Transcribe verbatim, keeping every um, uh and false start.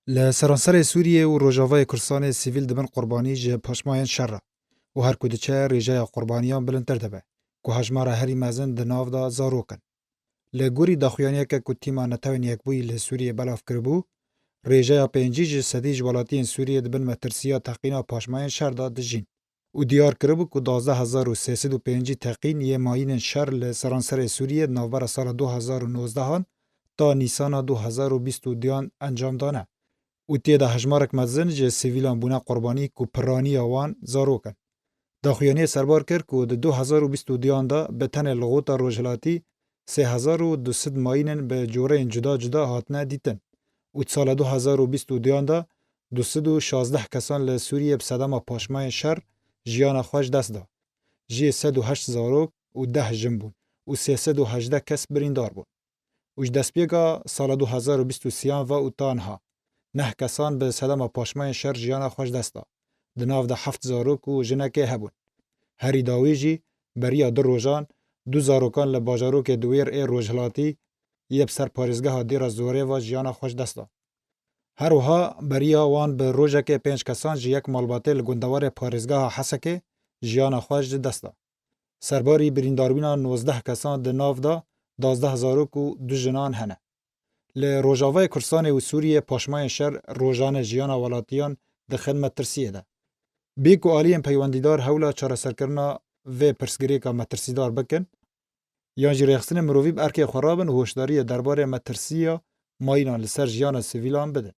Li seranserê Sûriyê û Rojavayê Kurdistanê sivîl dibin qurbanî ji paşmayên şer re û her ku diçe rêjeya qurbaniyan bilindtir dibe, ku hejmara herî mezin di nav de zarok in. Li gorî daxuyaniyeke ku Tîma Netewên Yekbûyî li Sûriyê belav kiribû, rêjeya pêncî ji sedî ji welatiyên Sûriyê di bin metirsiya teqîna paşmayên şer de dijîn û diyar kiribû ku duwazdeh hezar û sê sed û pêncî teqîn yê mayînên şer li seranserê Sûriyê di navbera sala du hezar û nozdehan ta Nîsana du hezar û bîst û duyan encam dane û tê de hejmarek mezin ji sivîlan bûne qurbanî ku piraniya wan zarok in. Daxuyaniyê serbar kir ku di du hezar û bîst û duyan de bi tenê li Xota Rojhilatî sê hezar û du sed mayînên bi coreyên cuda cuda hatine dîtin û di sala du hezar û bîst û duyan de du sed û şazdeh kesan li Sûriyê bi sedema paşmayên şer jiyana xwe ji dest da. Jiyê sed û heşt zarok û deh jin bûn û sê sed û hejdeh kes birîndar bûn. Û ji destpêka sala du hezar û bîst û sêyan ve û ta niha neh kesan bi sedema paşmayên şer jiyana xwe ji dest da. Di nav de heft zarok û jinekê hebûn. Herî dawî jî beriya du rojan du zarokan li bajarokê Diwêr ê Rojhilatî yê bi ser parêzgeha Dêra Zorê ve jiyana xwe ji dest da. Her wiha beriya wan bi rojekê pênc kesan ji yek malbatê li gundewarê parêzgeha Hesekê jiyana xwe ji dest da. Serbarî birîndarbûna nozdeh kesan di nav de duwazdeh zarok û du jinan hene. Li Rojavayê Kurdistanê û Sûriyê paşmayên şer rojane jiyana welatiyan dixin metirsiyê de. Bê ku aliyên peywendîdar hewla çareserkirina vê pirsgirêka metirsîdar bikin, yan jî rêxistinên mirovî bi erkê xwe rabin û hoşdariyê derbarê metirsiya mayînan li ser jiyana sivîlan bidin.